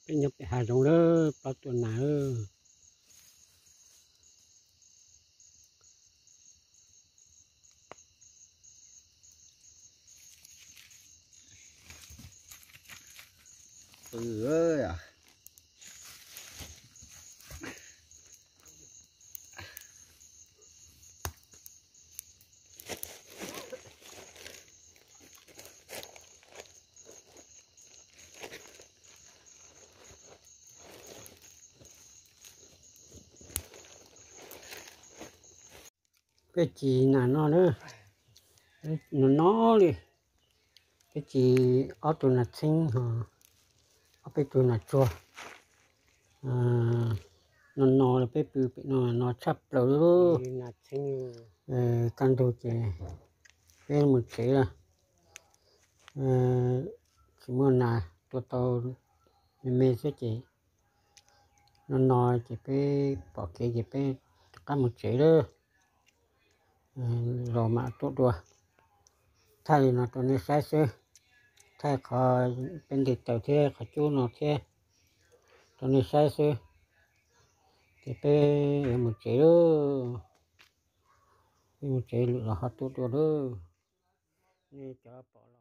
Peb nyob pem hav zoov lawm, plaub tuam nas lawm. Peb tsis nas no na, no no li. Peb tsis, ob tug nas txheeb, ob peb tug nas tsuag. No no peb pw pem no no tshaj plaws li. Kaj ntug ces peb mus tsev lawm. Tsis muaj nas tua tau, me me xwb ces no no ces peb pom kev ces peb rov qab mus tsev lawm. Los mam tuaj dua. Thaij li no rau nej saib xwb, thaij qhov peb ntes taws thiab qhov cub no thiab rau nej saib xwb. Ces peb yuav mus tsev lawm, peb mus tsev lwm los ho tuaj dua lawm. Nej cov pom